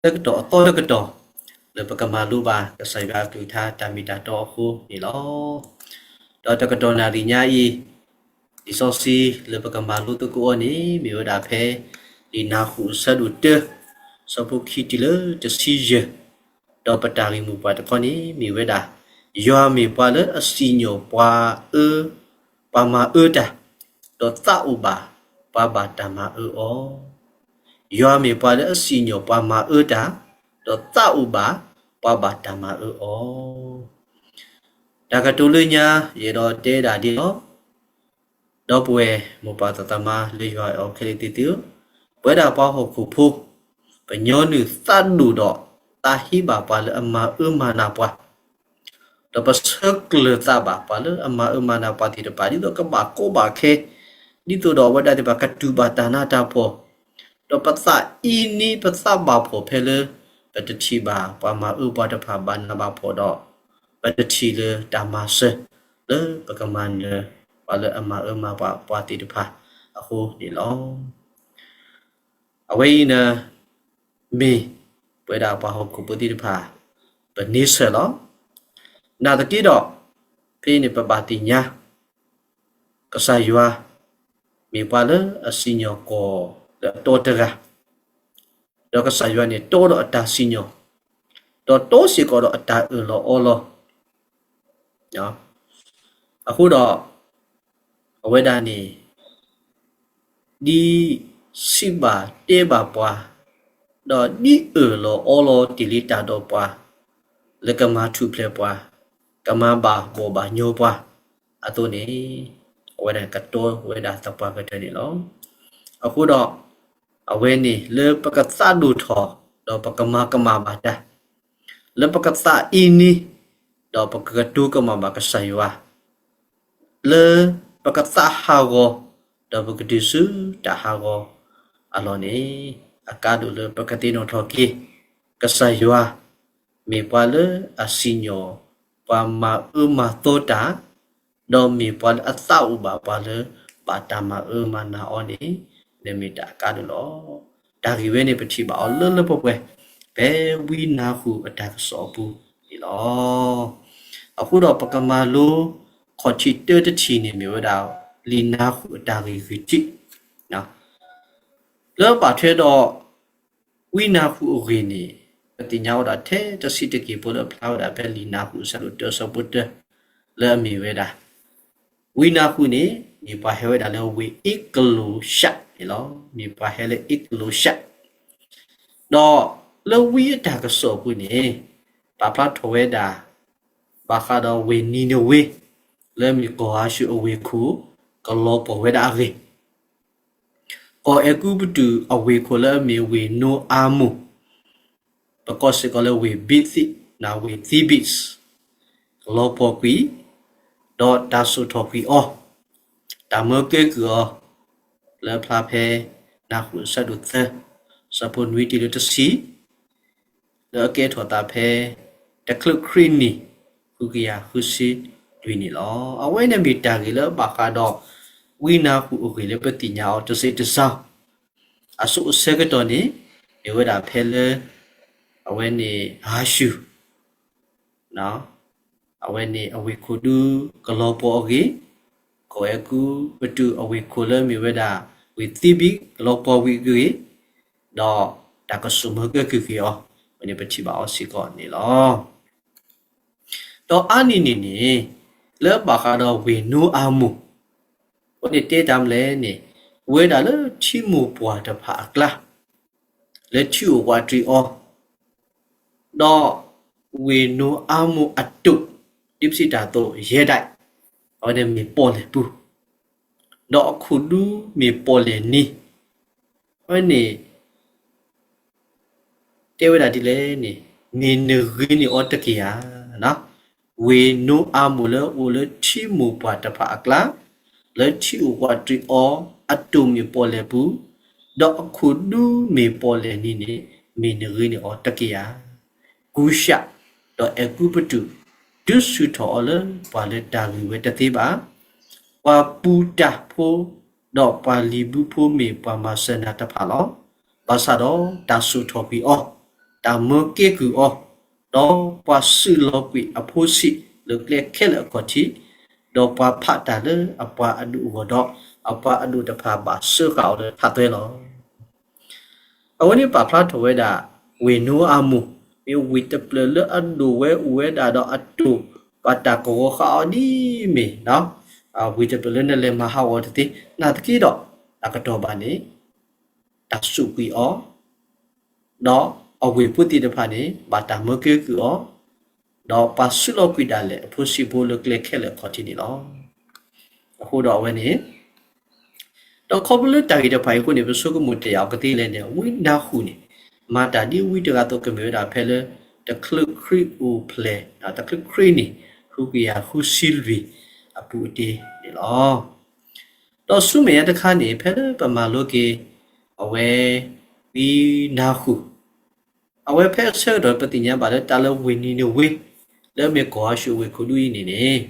တကတီၢ်အသီတကတီၢ် လၢပကမၤလိဘၣ်ကစၢ်ယွၤအကလုၢ်ကထါတၢ်မ့ၢ်တၢ်တီအဃိန့ၣ်လီၤ. ဒီးတကတီၢ်နၣ်ရံၣ်ညါအံၤ, လံာ်စီဆှံလၢပကမၤလိသကိးအီၤန့ၣ် မ့ၢ်ဝဲဒၣ်ဖဲ လံာ်နၢ်ဟူအဆၢဒိၣ်တၢ ဆၢဖိခံတုၤလၢတဆံယဲၢ်, ဒီးပတၢ်ဂ့ၢ်မိၢ်ပှၢ်တခီန့ၣ် မ့ၢ်ဝဲဒၣ် ယွၤမ့ၢ်ပှၤလၢအစံၣ်ညီၣ်ပှၤအၢ, ပှၤမၤအၢတၢ်, ဒီးသးအိၣ်ဘၣ်ပှၤဘၣ်တၢ်မၤအၢအီၤ. ယွၤမ့ၢ်ပှၤလၢအစံၣ်ညီၣ်ပှၤမၤအၢတၢ်, ဒီးသးအိၣ်ဘၣ်ပှၤဘၣ်တၢ်မၤအၢအီၤ. တၢ်ကတိၤလၢညါ ယအဲၣ်ဒိးတဲဒၣ်ဒ်လီၤ. ဒီပုၢ်ဝဲၢ်မိၢ်ပၢ်သးသမါလၢယွၤအအိၣ်ခဲလၢာ်သ့ၣ်ဧၢ, ပဝဲဒၣ်ပှၤဟီၣ်ခိၣ်ဖိ, ပညီနုၢ်သးဒိၣ်ဒီး သးဟ့ဘၣ်ပှၤလၢအမၤအၢမၤနးပှၤ, ဒီးပဆၢကျၢၤသးဘၣ်ပှၤလၢအမၤအၢမၤနးပှၤသ့ၣ်တဖၣ် ဒ်သိးကဘၣ်ကီဘၣ်ခဲ, ဒ်သိးဒီးအဝဲဒၣ်သ့ၣ်တဖၣ်ကတူၢ်ဘၣ်တၢ်နးတၢ်ဖှီၣ်, ဒီးပသးအံၤန့ၣ်ပသးဘၣ်ဖှီၣ်ဖဲလၢ ပတထံၣ်ဘၣ်ပှၤမၤအၢပှၤတဖၣ်ဘၣ်နးဘၣ်ဖှီၣ်ဒီး ပတထံၣ်လၢတၢ်မၤစၢၤ လၢပကမၤနၢၤပှၤလၢအမၤအၢမၤပှၤသ့ၣ်တဖၣ်အဃိန့ၣ်လီၤ. အဝဲအံၤန့ၣ် မ့ၢ်ပဝဲဒၣ်ပှၤဟီၣ်ခိၣ်ဖိသ့ၣ်တဖၣ် ပန့ဆၢၣ်လီၤ. နာ်သက့ဒီး ဖဲအံၤန့ၣ် ပဘၣ်သ့ၣ်ညါ ကစၢ်ယွၤ မ့ၢ်ပှၤလၢအစံၣ်ညီၣ်ကွီၢ်လၢအတီတဂၤ, ဒီးကစၢ်ယွၤန့ၣ် တီဒီးအတၢ်စံၣ်ညီၣ်, ဒီးတီစ့ၢ်ကီးဒီးအတၢ်အၢၣ်လီၤအီလီၤ. အဃိဒီး အဝဲဒၣ်န့ၣ် ဒ်စံးဘၣ်တဲဘၣ်ပှၤ, ဒီးဒ်အၢၣ်လီၤအီလီၤတ့ၢ်လံတၢ်ဒီးပှၤ, လၢကမၤထူၣ်ဖျဲးပှၤ, ကမၤဘၣ်ဘီၣ်ဘၣ်ညီပှၤအသိးန့ၣ်, အဝဲဒၣ်ကတီဝဲဒၣ်သပှၢ်ကတၢၢ်န့ၣ်လီၤ. အဃိဒီး အဝဲန့ၣ်လၢပကသးဒိၣ်ထီၣ် ဒီးပကမၤကမၣ်ဘၣ်တၢ်, လၢပကသးအံၤန့ၣ် ဒီးပကကတိၤကမၣ်ဘၣ်ကစၢ်ယွၤ, လၢပကသးဟးဂီၤ ဒီးပကတုၤဆူတၢ်ဟးဂီၤအလီၢ်န့ၣ်, အကါဒိၣ်လၢပကသ့ၣ်နီၣ်ထီၣ်က့ၤ ကစၢ်ယွၤ မ့ၢ်ပှၤလၢအစံၣ်ညီၣ် ပှၤမၤအၢမၤသီတၢ်, ဒီးမ့ၢ်ပှၤလၢအသးအိၣ်ဘၣ်ပှၤလၢဘၣ်တၢ်မၤအၢမၤနးအီၤန့ၣ်, န့ၣ်မ့ၢ်တၢ်အကါဒိၣ်လီၤ. တၢ်ဂ့ၢ်ဝဲန့ၣ် ပထံၣ်ဘၣ်အီၤလၢလၢပှဲၤပှဲၤ ဖဲဝံနၤဟူအတၢ်ကစီၣ်အပူၤန့ၣ်လီၤ. အဃိဒီးပကမၤလိ ခီၣ်ထံးတၢတထံၣ်န့ၣ် မ့ၢ်ဝဲဒၣ် လံာ်နၤဟူအတၢ်ဂ့ၢ်ဂ့ၢ်ထံး လၢဘၣ်ထွဲဒီး ဝံနၤဟူအဂ့ၢ်န့ၣ်, ပသ့ၣ်ညါဝဲဒၣ်ထဲတဆံးတက့ၢ်ဖိလၢအဖျါဝဲဒၣ်ဖဲလံာ်နၤဟူအဆၢဒိၣ်တၢ ဆၢဖိတၢ လၢအမ့ၢ်ဝဲဒၣ် ဝံနၤဟူန့ၣ် မ့ၢ်ပှၤဟဲဝဲဒၣ်လၢဝ့ၢ်အ့ကလိၡးန့ၣ်လီၤ. မ့ၢ်ပှၤဟဲလၢအ့ကလိၡး, ဒီးလၢဝံအတၢ်ကစီၣ်အပူၤန့ၣ် ပာ်ဖျါထီၣ်ဝဲဒၣ် ဘၣ်ဃးဒီးဝ့ၢ်နံၤနဝ့ လၢအမ့ၢ်ကီၢ်ယၤၡူးအဝ့ၢ်ခိၣ် ကလီၤပှီၢ်ဝဲဒၣ်အဂ့ၢ်, ကီၢ်အဲၤကူပတူးအဝ့ၢ်ခိၣ်လၢအမ့ၢ်ဝ့ၢ်နိအၤမိၢ်, ပကိးစ့ၢ်ကီးလၢဝ့ၢ်ဘံသံး, ဝ့ၢ်သံဘံး, ကလီၤပှီၢ်ကွံာ်, ဒီးတၢ်စိာ်ထီၣ်ကွံာ်အီၤ, တၢ်မၢကဲကုၢ်အီၤ, လၢအဖျါဖဲ နၤဟူအဆၢဒိၣ်သၢ, ဆၢဖိနွံတုၤလၢတဆံ လၢအကဲထီၣ်သးဖဲ တချုးခရံာ်နံၣ် ဃုကယၤဃုဆံလွံၢ်န့ၣ်လီၤ. အဝဲန့ၣ်မ့ၢ်တၢ်ဂ့ၢ်လၢဘၣ်ဃးဒီး ဝံနၤဟူအဂ့ၢ်လၢပသ့ၣ်ညါအီၤတစဲးတစီၤ, အဆိအဆၢကတီၢ်န့ၣ် မ့ၢ်ဝဲဒၣ်ဖဲလၢ အဝဲန့ၣ်ယၤၡူး အဝဲန့ၣ်အဝ့ၢ်ခိၣ်ဒုးကလီၤပှီၢ်အဂ့ၢ်, ကီၢ်အဲၤကူပတူးအဝ့ၢ်ခိၣ်လၢအမ့ၢ်ဝဲဒၣ် ဝ့ၢ်သံဘံးကလီၤပှီၢ်ကွံာ်အဂ့ၢ်, ဒီးတၢ်ကစိာ်မၢကဲကုၢ်က့ၤအီၤ, အဝဲန့ၣ်ပထံၣ်ဘၣ်အီၤစ့ၢ်ကီးန့ၣ်လီၤ. ဒီးအါန့ၢ်န့ၣ်န့ၣ်, လၢဘၣ်ဃးဒီးဝ့ၢ်နိအၤမိၢ်, အဝဲန့ၣ်တဲတၢ်မနုၤလဲၣ်န့ၣ်, ဝဲဒၣ်လၢထံမိၢ်ပှၢ်တဖၣ်အကျါ လၢထံအိၣ်ဝးတရံးအီၤ, ဒီးဝ့ၢ်နိအၤမိၢ်အတိာ်, ဒ်ပစံးတၢ်အသိး ယဲဒၣ်, အဝဲန့ၣ်မ့ၢ်ပီၣ်လဲၣ်ပူၤ, ဒီးအခိၣ်ဒူမ့ၢ်ပီၣ်လဲၣ်နံၤ, အဝဲန့ၣ် တဲဝဲဒၣ်ဒ်လဲၣ်န့ၣ်, မ့ၢ်နဂ့ၤန့ၢ်အီၤတက့ၢ်ဧါ. ဝ့ၢ်နိအၤမိၢ်လၢအအိၣ်လၢထံမိၢ်ပှၢ်တဖၣ်အကျါ, လၢထံအိၣ်ဝးတရံးအီၤ, အတိာ်မ့ၢ်ပီၣ်လဲၣ်ပူၤ, ဒီးအခိၣ်ဒူမ့ၢ်ပီၣ်လဲၣ်နံၤန့ၣ်, မ့ၢ်နဂ့ၤန့ၢ်အီၤတက့ၢ်ဧါ. ကူၡး, ဒီးအဲၤကူပတူး, ဒုးဆူၣ်ထီၣ်အီၤလၢပှၤလၢတၢ်ဂ့ၢ်ဝဲတသ့ဘၣ်. ပှၤပူၤတၢ်ဖိ, ဒီးပှၤလံၤဘုဖိမ့ၢ်ပှၤမၤစၢၤနၤတဖၣ်လီၤ. ဘၣ်ဆၣ်ဒီးတၢ်စိာ်ထီၣ်ကွံာ်အီၤ တၢ်မၢကဲကုၢ်အီၤ, ဒီးပှၤစုၣ်လီၤကွံာ်အဖိဆံးလၢကျဲခဲလၢာ်အခီၣ်ထံး, ဒီးပှၤဖးတၢ်လၢအပှၤအဒိၣ်အဂီၢ်ဒီး အပှၤအဒိၣ်တဖၣ်ဘၣ်စၢဃာ်အီၤလၢထးသွဲလီၤ. အဝဲန့ၣ်ပာ်ဖျါထီၣ်ဝဲဒၣ် ဝ့ၢ်နိအၤမိၣ် မ့ၢ်ဝ့ၢ်တဖျၢၣ်လၢအဒိၣ်ဝဲအိၣ်ဝဲဒၣ်ဒီးအတိာ်ဘၣ်တၢ်ကဝီၤဃာ်အီၤဒ်မ့ၢ် ဝ့ၢ်တဖျၢၣ်လၢနလဲၤမၤဟးဂီၤတသ့, နာ်သက့ဒီး တၢ်ကတီၢ်ဘၣ်န့ၣ် တၢ်စူးကွံာ်အီၤ ဒီးအဝ့ၢ်ဖိသ့ၣ်တဖၣ်န့ၣ် ဘၣ်တၢ်မၢကဲကုၢ်အီၤ, ဒီးပှၤစုၣ်လီၤကွံာ်ဒၣ်လဲာ်အဖိဆံးဖိလၢကျဲခဲလၢာ်အခီၣ်ထံးန့ၣ်လီၤ. အဃိဒီးအဝဲန့ၣ် ဒီးခီဖျိလၢတၢ်ဂ့ၢ်တဖၣ်အံၤအဃိန့ၣ် ပဆိကမိၣ်တယာ်အီၤကသ့လဲၣ်န့ၣ် ဝံနၤဃုာ်န့ၣ် မၤတၢ်ဒ်ဝံတဂၤအသိးကမ့ၢ်ဝဲဒၣ်ဖဲလၢ တချုးခရံာ်အိၣ်ဖျဲၣ် တချုးခရံာ်န့ၣ် ဃုကယၤဃုဆံလွံၢ်အပူၤအတ့ၢ်န့ၣ်လီၤ. ဒီးဆူမဲာ်ညါတခါန့ၣ် ဖဲလၢပမၤလိက့ၤ အဝဲ ဝံနၤဃုာ် အဝဲဖဲအဆၢကတီၢ်ပသ့ၣ်ညါဘၣ်လၢတၢ်လၢဝ့ၢ်နံၤနဝ့ လၢအမ့ၢ်ကီၢ်ယၤၡူးအဝ့ၢ်ခိၣ်ဒူၣ်အံၤန့ၣ်န့ၣ်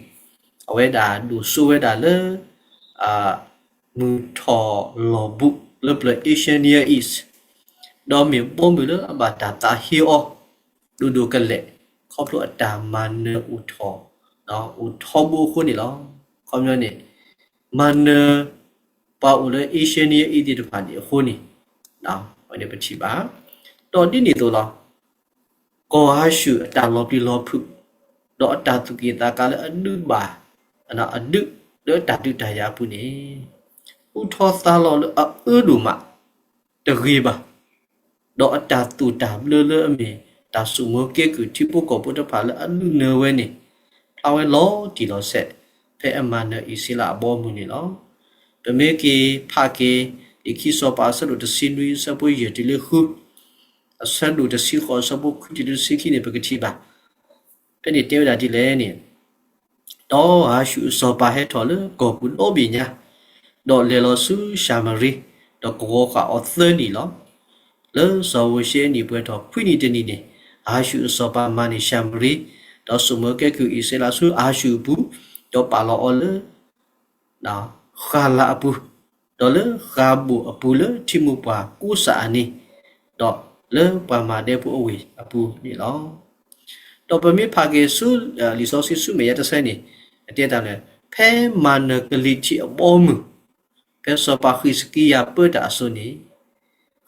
အဝဲဒၣ်ဒိၣ်စိဝဲဒၣ်လၢ မုၢ်ထီၣ်လီၢ်ဘူးလၢပျၢၤ Asian Near East ဒီးမ့ၢ်ဘီမုၢ်လၢအဘၣ်တၢ်သးဟ့အီၤ ဒိၣ်ဒိၣ်ကလဲာ် ခီဖျိအတၢ်မၤနၢၤအိၣ်ထီၣ် အိၣ်ထီဘိအဃိန့ၣ်လီၤ. ခီပညီန့ၣ် မၤနၢၤ ပှၤအိၣ်လၢ Asian Near East သ့ၣ်တဖၣ်န့ၣ်အဃိန့ၣ် အဝဲန့ၣ်ပထံၣ်ဘၣ်. ဒီးဒ်န့ၣ်အသိးလီၤ. ကီၢ်ယၤၡူးအတၢ်လီၤပျံၤလီၤဖုး ဒီးအတၢ်သူၣ်က့ၣ်သးကါလၢအဒုးဘၣ် အဒုးလၢတၢ်ဒုးတၢ်ယၤအပူၤန့ၣ် ဟူထီသါလီၤလၢအအၢဒိၣ်မး တဂ့ၤဘၣ်. ဒီးအတၢ်သူၣ်တၢ်ဘျၢလၢအမ့ၢ် တၢ်စူးမၢကဲကုၢ်ထံဖိကီၢ်ဖိတဖၣ်လၢအဒုးနၢၤဝဲန့ၣ် ဖျါဝဲလီၤတံၢ်လီၤဆဲး ဖဲအမၤနၢၤအံၣ်စရ့လးအဘီအမုၢ်န့ၣ်လီၤ. ပမ့ၢ်က့ၤဖးက့ၤ လံာ်ခံစီၤပၤအဆၢဒိၣ်တဆံနွံ အဆၢဖိယဲၢ်တုၤလၢဃု အဆၢဒိၣ်တဆံဃိး အဆၢဖိခွံတုၤလၢတဆံခံန့ၣ် ပကထံၣ်ဘၣ်. ဖဲန့ၣ်တဲဝဲဒၣ်ဒ်လဲၣ်န့ၣ် ဒီးယၤၡူးအစီၤပၤဟဲထီၣ်လၢကီၢ်ပူၤဒီဘ့ၣ်ညါ, ဒီးလဲၤလီၤဆူၡၤမရံ, ဒီးကဝီၤဃာ်အီၤသၢနံၣ်လီၤ. လၢစီၤဧိၤၡ့အနံၣ်ပှဲၤထီၣ်ခွံနံၣ်တနံၣ်န့ၣ်, ယၤၡူးအစီၤပၤမၤန့ၢ်ၡၤမရံ, ဒီးစူးမၢကဲကုၢ်အံၣ်စရ့လးဆူအၤၡူၢ်အပူၤ, ဒီးပာ်လီၤအီၤလၢ ဃၤလၤအပူၤ, ဒီးလၢဃၤဘိၣ်အပူၤလၢထံမိၢ်ပှၢ်ကိးစၢ်အနံၤ, ဒီးလၢပှၤမၤဒဲဖိအဝ့ၢ်အပူၤန့ၣ်လီၤ. ဒီးပမ့ၢ်ဖးက့ၤဆူ လံာ်စီဆှံဆူမဲာ်ညါတဆၢန့ၣ်, အတဲတၢ်န့ၣ်, ဖဲမၤနၢၤကလံၤထံးအဘီအမုၢ်, ဖဲစီၤပၤဃံးစကံယၤပၢတၢ်အစိၤန့ၣ်,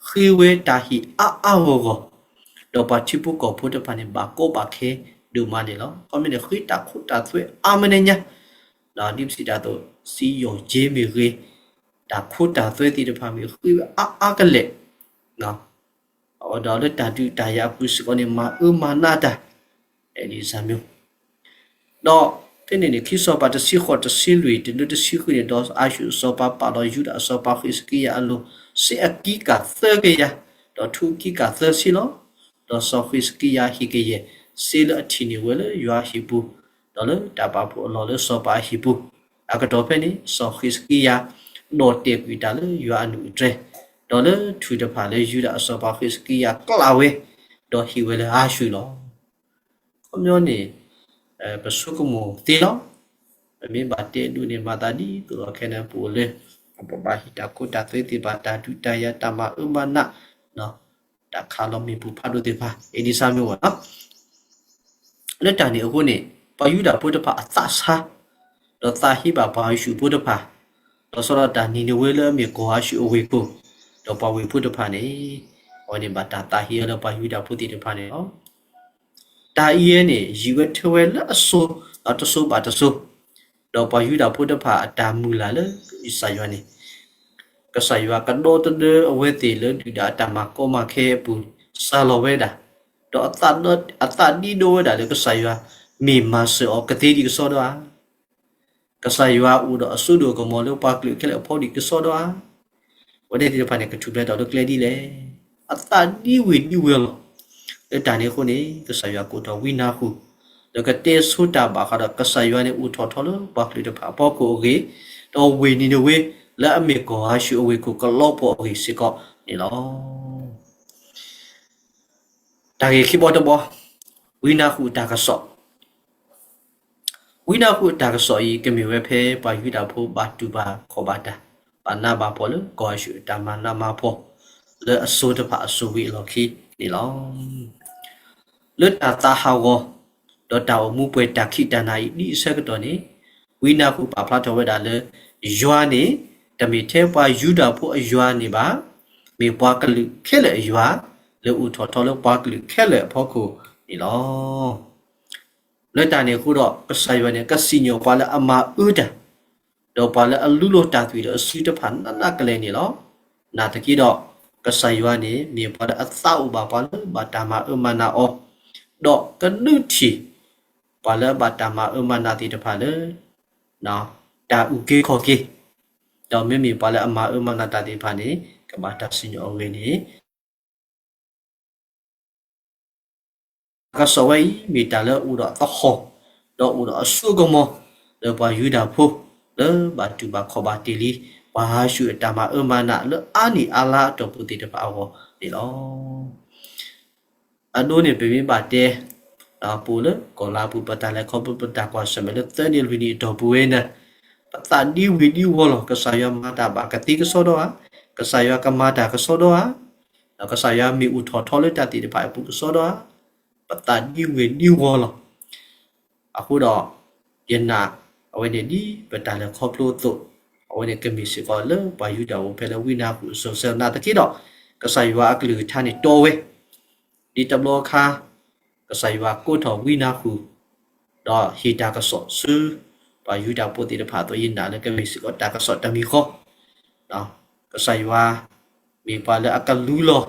ဃ့ဝဲတၢ်ဟ့ၣ်အါအါဂီၢ်ဂီၢ်, ဒီးပှၤထံဖိကီၢ်ဖိတဖၣ်န့ၣ် ဘၣ်ကီဘၣ်ခဲဒိၣ်မးန့ၣ်လီၤ. ခီမ့ၢ်န့ၣ် ဃ့တၢ်ခိတၢ်သွဲအါမးန့ၣ်ညါ, ဒ်ပစံးတၢ်အသိး စံယိၣ်က့မ့ၢ်ဂ့ၤ, တၢ်ခိတၢ်သွဲသ့ၣ်တဖၣ်မ့ၢ်ဂ့ၤ ဃ့ဝဲအါအါကလဲာ် ဒီးလၢတၢ်ဒုးတၢ်ယၤအပူၤစ့ၢ်ကီးန့ၣ် မၤအၢမၤနးတၢ်, ဒ်န့ၣ်စၢ်မၠိ, ဒီးဖဲန့ၣ်န့ၣ် ခံစီၤပၤတဆံဃိးတဆံလွံၢ်တုၤလၢတဆံဃုန့ၣ် ဒီးအၤၡူၢ်အစီၤပၤပာ်လီၤယူဒၤအစီၤပၤဃံးစကံယၤအလိၤ, စ့အကံကၢ်သၢကယၤ, ဒီးထူအကံကၢ်သၢဆံလီၤ. ဒီးစီၤဃံးစကံယၤဟ့ၣ်ကယဲၢ် စ့လၢအထံၣ်န့ၢ်ဝဲလၢယွၤအဟံၣ်ပူၤ, ဒီးလၢတၢ်ပာ်ဖှိၣ်အလီၢ်လၢစီၤပၤအဟံၣ်ပူၤ, အကတီၢ်ဖဲန့ၣ် စီၤဃံးစကံယၤ ဒီၣ်တဲာ်ကွံာ်တၢ်လၢယွၤအနုၢ်အတြဲၤ, ဒီးလၢထူၣ်တဖၣ်လၢယူဒၤအစီၤပၤဃံးစကံယၤကျးဝဲ, ဒီးဟ့ၣ်ဝဲလၢအၤၡူၢ်လီၤ. ခီပညီန့ၣ် ပဆိကမိၣ်သ့လီၤ. ပမ့ၢ်ဘၣ်တဲဒိၣ်န့ၣ် မၤသးဒ်သိးဒီးခဲန့ၣ် ပအိၣ်လၢ ပဘၣ်ဟ့ၣ်တၢ်ခိတၢ်သွဲသ့ၣ်တဖၣ် တၢ်ဒုးတၢ်ယၤ တၢ်မၤအၢမၤနး တၢ်ခးလီၤမ့ၣ်ပိၢ်ဖးဒိၣ်သ့ၣ်တဖၣ် ဒ်န့ၣ်စၢ်မၠိဝဲလီၤ. လၢတၢ်န့ၣ်အဃိန့ၣ် ပှၤယူဒၤဖိတဖၣ်အသးဆါ, ဒီးသးဟ့ဘၣ်ပှၤအၤၡူၢ်ဖိတဖၣ်, ဒီးဆီလီၤတၢ်နံၤနဝ့လၢအမ့ၢ်ကီၢ်အၤၡူၢ်အဝ့ၢ်ခိၣ်, ဒီးပှၤဝ့ၢ်ဖိတဖၣ်န့ၣ် အဝဲန့ၣ်ဘၣ်တၢ်သးဟ့အီၤလၢပှၤယူဒၤဖိသ့ၣ်တဖၣ်န့ၣ်လီၤ. တၢ်အံၤန့ၣ် ယံာ်ဝဲထၢဝဲလၢအစိၤ တစိၤဘၣ်တစိၤ, ဒီးပှၤယူဒၤဖိတဖၣ်အတၢ်မုၢ်လၢ်လၢကစၢ်ယွၤန့ၣ်, ကစၢ်ယွၤကဒီသဒၢအဝဲသ့ၣ်လၢဒုၣ်ဒါအတၢ်မၤကီမၤခဲအပူၤ စှၤလီၤဝဲဒၣ်, ဒီးအသးဒံးဒိဝဲဒၣ်လၢကစၢ်ယွၤ မ့ၢ်မၤစၢၤအီၤကသ့ဒံးကစီဒီဧါ ကစၢ်ယွၤအိၣ်ဒီးအစိဒိၣ်အကမီၤလၢပှၤကလုာ်ခဲလၢာ်အဖီဒံးကစီဒီဧါ. အဝဲသ့ၣ်တဖၣ်န့ၣ် ကထူၣ်ဖျဲးထီၣ်လၢကျဲဒ်လဲၣ်. အသးဒံးဝ့ၤဒံးဝီၤလီၤ. လၢတၢ်န့ၣ်အဃိန့ၣ် ကစၢ်ယွၤကိးထီၣ်ဝံနၤဃူၣ် လၢကတဲဆိတၢ်ဘၣ်ဃးဒီးကစၢ်ယွၤန့ၣ် အိၣ်ထီၣ်ထီလၢပှၤကလုာ်တဖၣ်အဖီခိၣ်အဂ့ၢ်, ဒီးဝ့ၢ်နံၤနဝ့ လၢအမ့ၢ်ကီၢ်ယၤၡူးအဝ့ၢ်ခိၣ်ကလီဖီၣ်အဂ့ၢ်စ့ၢ်ကီးန့ၣ်လီၤ. တၢ်ဂ့ၢ်ခံဘီတဘီ, ဝံနၤဃူၣ်အတၢ်ကစီၣ် ဝံနၤဃူၣ်အတၢ်ကစီၣ်အံၤ ကမ့ၢ်ဝဲဖဲပှၤယူဒၤဖိဘၣ်တူၢ်ဘၣ်ခီၣ်ဘၣ်တၢ်, ဘၣ်နးဘၣ်ဖှီၣ်လၢကီၢ်ယၤၡူးအတၢ်မၤနးမၤဖှီၣ် လၢအစိၤတဖၣ်အစိၤဝံၤအလီၢ်ခံ န့ၣ်လီၤ. လၢတၢ်သးဟးဂီၤ ဒီးတၢ်အိၣ်မူပှဲၤတၢ်ခံးတၢ်နၤအံၤ ဒ်အဆၢကတီၢ်န့ၣ် ဝံနၢ်ဃုာ်ပာ်ဖျါထီၣ်ဝဲဒၣ်လၢ ယွၤန့ၣ် တမ့ၢ်ထဲပှၤယူဒၤဖိအယွၤန့ၣ်ဘၣ်, မ့ၢ်ပှၤကလုာ်ခဲလၢာ်အယွၤ လၢအိၣ်ထီၣ်ထီလၢပှၤကလုာ်ခဲလၢာ်အဖီခိၣ်န့ၣ်လီၤ. လၢတၢ်န့ၣ်အဃိဒီး ကစၢ်ယွၤန့ၣ် ကစံၣ်ညီၣ်ပှၤလၢအမၤအၢတၢ် ဒီးပှၤလၢအလူလီၤတၢ်သွံၣ်ဒီးအစုတဖၣ်နးနးကလဲာ်န့ၣ်လီၤ. နာ်သက့ဒီး ကစၢ်ယွၤန့ၣ် မ့ၢ်ပှၤလၢအသးအိၣ်ဘၣ်ပှၤလၢဘၣ်တၢ်မၤအၢမၤနးအီၤ, ဒီးကဒုးထံၣ် ပှၤလၢအဘၣ်တၢ်မၤအၢမၤနးသ့ၣ်တဖၣ်လၢ တၢ်အုၣ်က့ၤခီၣ်က့ၤ, ဒီးမ့မ့ၢ်ပှၤလၢအမၤအၢမၤနးတၢ်သ့ၣ်တဖၣ်န့ၣ် ကဘၣ်တၢ်စံၣ်ညီၣ်အဂ့ၢ်န့ၣ် တၢ်ကစီၣ်ဝဲအံၤ မ့ၢ်တၢ်လၢအအိၣ်ဒီးသဟီၣ်, ဒီးအိၣ်ဒီးအစိအကမီၤ လၢပှၤယူဒၤဖိ လၢဘၣ်တူၢ်ဘၣ်ခီၣ်ဘၣ်တ့ၢ်လံ ပှၤယ့ၣ်ၡူးအတၢ်မၤအၢမၤနးလၢအါနံၣ်အါလါအတီၢ်ပူၤသ့ၣ်တဖၣ်အဂီၢ်န့ၣ်လီၤ. အဒိန့ၣ် ပမ့ၢ်ဘၣ်တဲ ပအိၣ်လၢကီၢ်လါပူၤ ပတၢ်လဲၤခီဖျိ ပတၢ်ကွၢ်ဆၢၣ်မဲာ်လၢသၢနံၣ်လွံၢ်နံၣ်အတီၢ်ပူၤဝဲန့ၣ် ပသးဒံဝ့ၤဒံဝီၤလီၤ. ကစၢ်ယွၤမၤတၢ်ဘၣ်ကသ့ကစီဒီဧါ, ကစၢ်ယွၤကမၤတၢ်ကစီဒီဧါ, ဒီးကစၢ်ယွၤမ့ၢ်အိၣ်ထီၣ်ထီလၢတၢ်သ့ၣ်တဖၣ်အပူၤကစီဒီဧါ, ပသးဒံဝ့ၤဒံဝီၤလီၤ. အဃိဒီး ယနာ် အဝဲန့ၣ်ဒ်ပတၢ်လဲၤခီဖျိအသိး အဝဲန့ၣ်ကမ့ၢ်စ့ၢ်ကီးလၢပှၤယူဒၤဖိဖဲလၢဝံနၢ်ဃုာ်အစိၤဆၢနာ်သက့ဒီး ကစၢ်ယွၤအကလုၢ်ကထါန့ၣ်တီဝဲ ဒ်တဘျီအခါ ကစၢ်ယွၤကိးထီၣ်ဝံနၢ်ဃုာ် ဒီးဟ့ၣ်တၢ်ကစီၣ်ဆူ ပှၤယူဒၤဖိသ့ၣ်တဖၣ်အသိး ယနာ်လၢကမ့ၢ်စ့ၢ်ကီးတၢ်ကစီၣ်တမံၤဃီ ကစၢ်ယွၤ မ့ၢ်ပှၤလၢအကလူလီၤ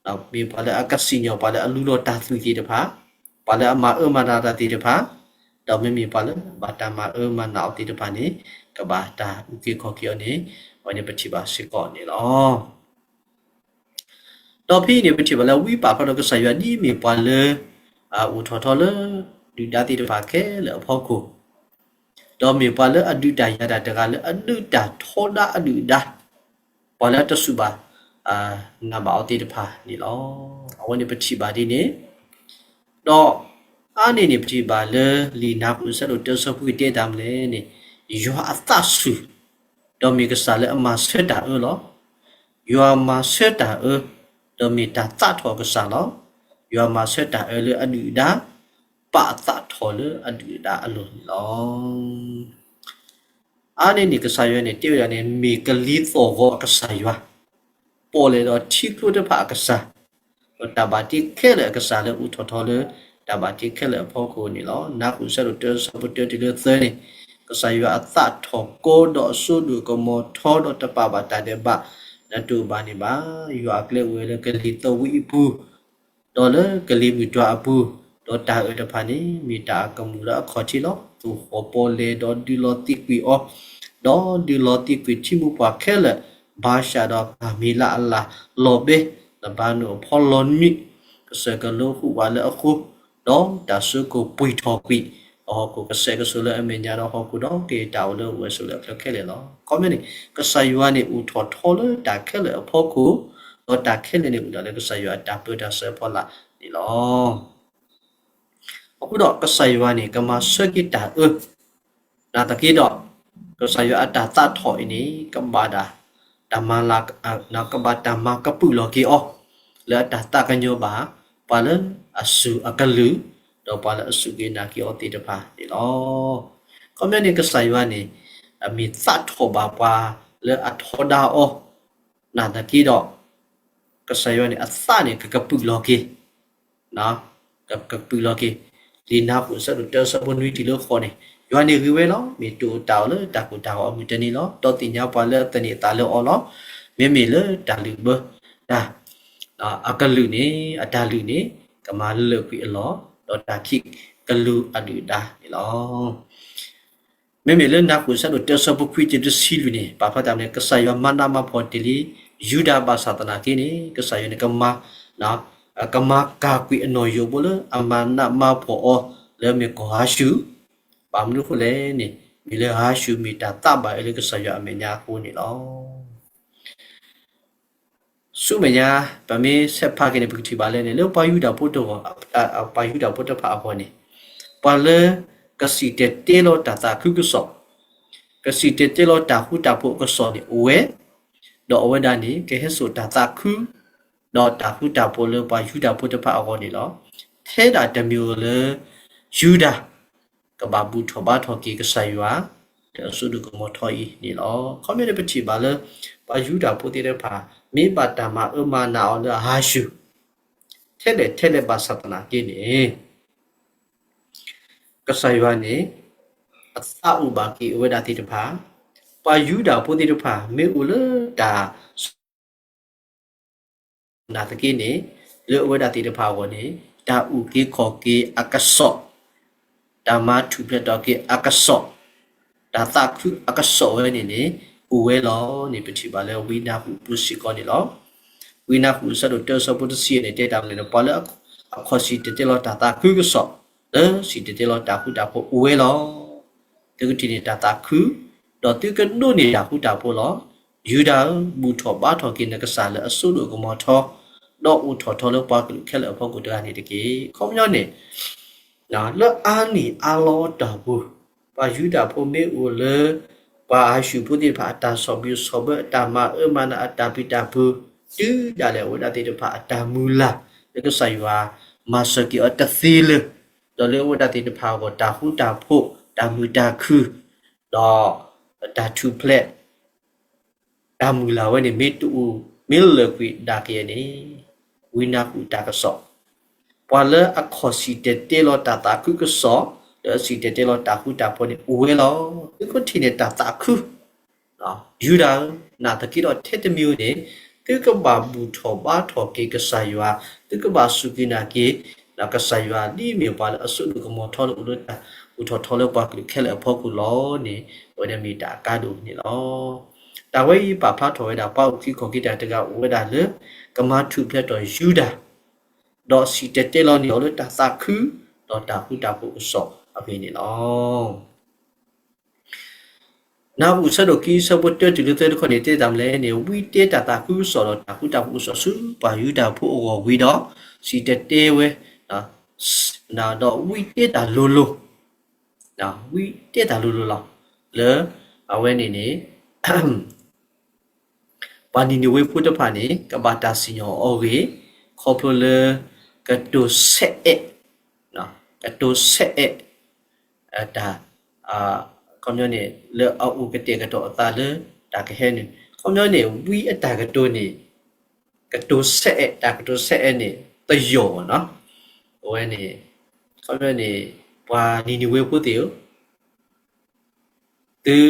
မ့ၢ်ပှၤလၢအကစံၣ်ညီၣ်ပှၤလၢအလူလီၤတၢ်သွံၣ်သ့ၣ်တဖၣ်, ပှၤလၢအမၤအၢမၤနးတၢ်သ့ၣ်တဖၣ်, ဒီးမ့မ့ၢ်ပှၤလၢဘၣ်တၢ်မၤအၢမၤနးအီၤသ့ၣ်တဖၣ်န့ၣ် ကဘၣ်တၢ်အုၣ်က့ၤခီၣ်က့ၤအီၤန့ၣ် အဝဲန့ၣ်ပထံၣ်ဘၣ်စ့ၢ်ကီးန့ၣ်လီၤ. ဒီးဖဲအံၤန့ၣ် ပထံၣ်ဘၣ်လၢဝံပာ်ဖျါဒီးကစၢ်ယွၤဒ်မ့ၢ်ပှၤလၢ အိၣ်ထီၣ်ထီလၢ ဒုၣ်ဒါသ့ၣ်တဖၣ်ခဲလၢာ်အဖီခိၣ် ဒီးမ့ၢ်ပှၤလၢအဒုးတၢ်ယၤတၢ်တဂၤလၢအဒုးတၢ်ထီဒါအဒုၣ်အဒါ, ပှၤလၢအတစူၢ်ဘၣ် နာ်ဘၣ်အီၤသ့ၣ်တဖၣ်န့ၣ်လီၤ. အဝဲန့ၣ်ပထံၣ်ဘၣ်ဒ်န့ၣ်, ဒီးအါန့ၢ်န့ၣ် ပထံၣ်ဘၣ်လၢလံာ်နၢ်ဟူအဆၢဒိၣ်တၢအဆၢဖိခွံတဲတၢ်မနုၤလဲၣ်န့ၣ်, ယွၤအသးဆူၣ်, ဒီးမ့ၢ်ကစၢ်လၢအမၤဆၢတၢ်အၢလီၤ. ယွၤမၤဆၢတၢ်အၢ, ဒီးမ့ၢ်တၢ်သးထီၣ်ကစၢ်လီၤ. ယွၤမၤဆၢတၢ်အၢလၢအဒုၣ်အဒါ, ပာ်အသးထီၣ်လၢအဒုၣ်အဒါအလိၤန့ၣ်လီၤ. အါန့ၢ်န့ၣ် ကစၢ်ယွၤန့ၣ် တဲဝဲဒၣ်န့ၣ် မ့ၢ်ကလံၤသီၣ်ဂီၤအကစၢ်ယွၤ, ပီၣ်လဲၣ်ဒီးထံကျိတဖၣ်အကစၢ်, ဒီးတၢ်ဘၣ်တ့ခဲလၢာ်အကစၢ်လၢအိၣ်ထီၣ်ထီလၢ တၢ်ဘၣ်တ့ခဲလၢာ်အဖီခိၣ်န့ၣ်လီၤ. နၢ်ဟူအဆၢဒိၣ်တၢအဆၢဖိတၢတုၤလၢသၢန့ၣ်, ကစၢ်ယွၤအသးထီၣ်ကိးဒီးအစိဒိၣ်ကမီၤထီဒီးတပာ်ဘၣ်တၢ်ဒဲးဘး, နတအိၣ်ဘၣ်န့ၣ်ဘၣ်. ယွၤအကျဲအိၣ်ဝဲလၢကလံၤသီၣ်ဝံအပူၤ ဒီးလၢကလံၤမုၢ်တွၤအပူၤ, ဒီးတၢ်အၢၣ်တဖၣ်န့ၣ် မ့ၢ်တၢ်အကမူၣ်လၢအခီၣ်ထံးလီၤ. သိၣ်ဃီၤပီၣ်လဲၣ်ဒီးဒုးလီၤသံကွံာ်အီၤ, ဒီးဒုးလီၤသံကွံာ်ထံမိၢ်ပှၢ်ခဲလၢာ်, ဘၣ်ဆၣ်ဒီးကၤမ့လးအလၤလီၤဘဲ, လဘၤနိၣ်အဖီလီၤနွံ, ကစၢၢ်ကလိဃုာ်ဝးလၢအဃိ, ဒီးတၢ်စိကမီၤပှံၢ်ထီၣ်ကွံာ်, ဒီးဟီၣ်ခိၣ်ကစဲးကစီၤလၢအမဲာ်ညါဒီးဟီၣ်ခိၣ်ဒီးကယဲၢ်တၢ်အိၣ်လၢအအိၣ်ဝဲဆိးလၢအချၢခဲလၢာ်လီၤ. ခီမ့ၢ်န့ၣ် ကစၢ်ယွၤန့ၣ်အိၣ်ထီၣ်ထီလၢတၢ်ခဲလၢာ်အဖီခိၣ်, ဒီးတၢ်ခဲလၢာ်န့ၣ်အိၣ်ဒၣ်လၢကစၢ်ယွၤအတၢ်ပၢတၢ်ဆှၢအဖီလာ်န့ၣ်လီၤ. အဃိဒီးကစၢ်ယွၤန့ၣ် ကမၤဆၢက့ၤတၢ်အၢ, နာ်သက့ဒီး ကစၢ်ယွၤအတၢ်သးထီၣ်အံၤန့ၣ် ကဘၣ်တၢ်မၤလၤ, ကဘၣ်တၢ်မၤကပုာ်လီၤက့ၤအီၤ လၢအတၢ်သးကညီၤဘၣ် ပှၤလၢအစူၢ်အကလုၢ်, ဒီးပှၤလၢအစူၢ်က့ၤနာ်က့ၤအီၤသ့ၣ်တဖၣ်န့ၣ်လီၤ. ခီမ့ၢ်န့ၣ် ကစၢ်ယွၤန့ၣ် အမ့ၢ်သးထီၣ်ဘၣ်ပှၤလၢအထီဒါအီၤ, နာ်သက့ဒီး ကစၢ်ယွၤန့ၣ် အသးန့ၣ် ကကပုာ်လီၤက့ၤ ကကပုာ်လီၤက့ၤ, လံာ်နၢ်ဟူအဆၢဒိၣ်တၢအဆၢဖိနွံတုၤလၢဃိးန့ၣ်, ယွၤန့ၣ်ဂ့ၤဝဲလီၤ. မ့ၢ်တအိၣ်တၢ်အီၣ်လၢတၢ်ကိၢ်တၢ်ဂီၤအမုၢ်တနံၤလီၤ. ဒီးသ့ၣ်ညါပှၤလၢအသန့ၤအသးလၢအီၤလီၤ. မ့မ့ၢ်လၢတၢ်လုၢ်ဘၢတၢ် အကလုၢ်န့ၣ်, အတၢ်လုၢ်န့ၣ် ကမၤလၢာ်ကွံာ်အလီၢ်, ဒီးတၢ်ခံးကလူးအဒုၣ်အဒါန့ၣ်လီၤ. မ့မ့ၢ်လၢနၢ်ဟူအဆၢဒိၣ်တၢအဆၢဖိခွံတုၤတဆံလွံၢ်န့ၣ် ပာ်ဖျါတၢ်မနုၤလဲၣ်, ကစၢ်ယွၤမၤနးမၤဖှီၣ်တ့ၢ်လံ ယူဒၤဘၣ်ဆၣ်သနာ်က့န့ၣ် ကစၢ်ယွၤန့ၣ် ကမၤ, ကမၤကၤကွံာ်အနီၢ်ယိးဘိလၢအမၤနးမၤဖှီၣ်အီၤ လၢအမ့ၢ်ကီၢ်ယ့ၣ်ၡူး, ဘၣ်မနုၤအဃိလဲၣ်န့ၣ် မ့ၢ်လၢယ့ၣ်ၡူးမ့ၢ်တၢ်သးဘၣ်အၢလၢကစၢ်ယွၤအမဲာ်ညါအဃိန့ၣ်လီၤ. ဆူမဲာ်ညါ ပမ့ၢ်ဆဲးဖးက့ၤန့ၣ် ပကထံၣ်ဘၣ်လၢန့ၣ် လၢပှၤယူဒၤဖိတဂီၢ်, ပှၤယူဒၤဖိတဖၣ်အဂီၢ်န့ၣ်, ပှၤလၢကစံၣ်တဲၤတဲလီၤတၢ်သးခုကစီၣ်, ကစံၣ်တဲၤတဲလီၤတၢ်ဃူတၢ်ဖိးအကစီၣ်န့ၣ်အိၣ်ဝဲ, ဒီးအဝဲဒၣ်န့ၣ် ကဟဲစိာ်တၢ်သးခု, ဒီးတၢ်ဃူတၢ်ဖိးလၢပှၤယူဒၤဖိတဖၣ်အဂီၢ်န့ၣ်လီၤ. ထဲဒၣ်တမံၤဧိၤလၢ ယူဒၤ ကဘၣ်ဘူၣ်ထီၣ်ဘါထီၣ်က့ၤကစၢ်ယွၤ လၢအစိဒိၣ်ကမီၤထီအံၤန့ၣ်လီၤ. ခီပညီန့ၣ် ပထံၣ်ဘၣ်လၢ ပှၤယူဒၤဖိသ့ၣ်တဖၣ် မ့ၢ်ဘၣ်တၢ်မၤအၢမၤနးအီၤလၢအဟးဆူၣ် ထဲလဲၣ်ထဲလဲၣ်ဘၣ်ဆၣ်သနာ်က့န့ၣ် ကစၢ်ယွၤန့ၣ် အသးအိၣ်ဘၣ်က့ၤအဝဲဒၣ်သ့ၣ်တဖၣ်, ပှၤယူဒၤဖိသ့ၣ်တဖၣ် မ့ၢ်အိၣ်လၢတၢ် နာ်သက့န့ၣ် လၢအဝဲဒၣ်သ့ၣ်တဖၣ်အဂီၢ်န့ၣ် တၢ်အုၣ်က့ၤခီၣ်က့ၤအကစီၣ်, တၢ်မၤထူၣ်ဖျဲးထီၣ်က့ၤအကစီၣ်, တၢ်သးခုအကစီၣ်ဝဲန့ၣ်န့ၣ် အိၣ်ဝဲလီၤန့ၣ် ပထံၣ်ဘၣ်လၢဝံနၤဃုာ်အပူၤစ့ၢ်ကီးန့ၣ်လီၤ. ဝံနၤဃုာ်အဆၢဒိၣ်တၢအဆၢဖိတဆံယဲၢ်န့ၣ် တဲတၢ်မနုၤလဲၣ်န့ၣ် ပှၤလၢအခီၣ်စံၣ်တဲၤတဲလီၤတၢ်သးခုကစီၣ်, လၢစံၣ်တဲၤတဲလီၤတၢ်ဃူတၢ်ဖိးအိၣ်ဝဲလီၤ. သုကထံၣ်န့ၢ်တၢ်သးခု, ဒီးသုကဒိးန့ၢ်တၢ်ဃူတၢ်ဖိးလီၤ. ယူဒၤဧၢ, ဘူၣ်ထီၣ်ဘါထီၣ်က့ၤနကစၢ်လၢအစိဒိၣ်ကမီၤထီ, ဒီးအိၣ်ထီၣ်ထီလၢပှၤကလုာ်ခဲလၢာ်အဖီခိၣ်တဂၤန့ၣ်တက့ၢ်. ခီပညီန့ၣ် လၢအါနံၣ်အါလီၤတၢ်ပူၤ, ပှၤယူဒၤဖိမ့ၢ်အိၣ်လၢ ပှၤအၤၡူၢ်ဖိသ့ၣ်တဖၣ်အတၢ်ဆီၣ်ဘံၣ်ဆီၣ်ဘၢ အတၢ်မၤအၢမၤနး အတၢ်ပျံၤတၢ်ဖုး, တုၤဒၣ်လဲာ်အဝဲဒၣ်သ့ၣ်တဖၣ်အတၢ်မုၢ်လၢ် လၢကစၢ်ယွၤမၤစၢၤက့ၤအီၤတသ့လၢၤ, ဒီးလၢအဝဲဒၣ်သ့ၣ်တဖၣ်အဂီၢ် တၢ်ဃူတၢ်ဖိး, တၢ်မုာ်တၢ်ခုၣ်, ဒီးတၢ်ထူၣ်ဖျဲး တၢ်မုၢ်လၢ်ဝဲန့ၣ် မ့ၢ်တအိၣ် မ့ၢ်လၢာ်ကွံာ်ဒၣ်ကယဲၢ်န့ၣ် ဝံနၤဃုာ်တၢ်ကစီၣ်, ပှၤလၢအခီၣ်စံၣ်တဲၤတဲလီၤတၢ်သးခုကစီၣ်, လၢအစံၣ်တဲၤတဲလီၤတၢ်ဃူတၢ်ဖိးန့ၣ် အိၣ်ဝဲလီၤ. သုကထံၣ်န့ၢ်တၢ်သးခု, ယူဒၤဧၢ, နာ်သက့ဒီးထဲတမံၤဧိၤန့ၣ် သုကဘၣ်ဘူၣ်ထီၣ်ဘါထီၣ်က့ၤကစၢ်ယွၤ, သုကဘၣ်စူၢ်က့ၤနာ်က့ၤ ကစၢ်ယွၤဒ်အမ့ၢ်ပှၤလၢအစိဒိၣ်ကမီၤထီလၢအိၣ်လၢတၢ်ဘူၣ်ထီၣ်ထီလၢပှၤကလုာ်ခဲလၢာ်အဖီခိၣ်လီၤန့ၣ် အဝဲန့ၣ်မ့ၢ်တၢ်အကါဒိၣ်န့ၣ်လီၤ. တၢ်ဝဲအံၤပာ်ဖျါထီၣ်ဝဲဒၣ် ပှၤအုၣ်က့ၤခီၣ်က့ၤတၢ်တဂၤအိၣ်ဝဲဒၣ်လၢ ကမၤထူၣ်ဖျဲးထီၣ်ယူဒၤ, ဒီးစံၣ်တဲၤတဲလီၤန့ၢ်အီၤလၢတၢ်သးခု ဒီးတၢ်ဃူတၢ်ဖိးကစီၣ်အဂ့ၢ်န့ၣ်လီၤ. နၤဃုာ်အဆၢဒိၣ်ခံအဆၢဖိတၢတုၤလၢသၢတခီန့ၣ် တဲတၢ်မနုၤလဲၣ်န့ၣ် ဝံတဲတၢ်သးခုကစီၣ်ဒီးတၢ်ဃူတၢ်ဖိးကစီၣ်ဆူပှၤယူဒၤဖိအဂီၢ်ဝံၤဒီး စံၣ်တဲၤတဲဝဲ, ဒီးဝံတဲတၢ်လိၤလိၤ, ဝံတဲတၢ်လိၤလိၤလီၤ. လၢအဝဲန့ၣ်န့ၣ် ပှၤနံၤနဝ့ဖိတဖၣ်န့ၣ် ကဘၣ်တၢ်စံၣ်ညီၣ်အီၤအဂ့ၢ် ခီဖျိလၢ ကတိၤဆဲးအဲး, ကတိၤဆဲးအဲး တၢ် ခီပညီန့ၣ် လၢအအိၣ်ကတဲာ်ကတီၤအသးလၢ တၢ်ကဟဲနုာ် ခီပညီန့ၣ် ဝံအတၢ်ကတိၤန့ၣ် ကတိၤဆဲးအဲး တၢ်ကတိၤဆဲးအဲးန့ၣ် သယီၢ်ဘၣ်နီၤ. အဝဲန့ၣ် ခီပညီန့ၣ် ပှၤနံၤနဝ့ဖိသ့ၣ်ဧၢ သု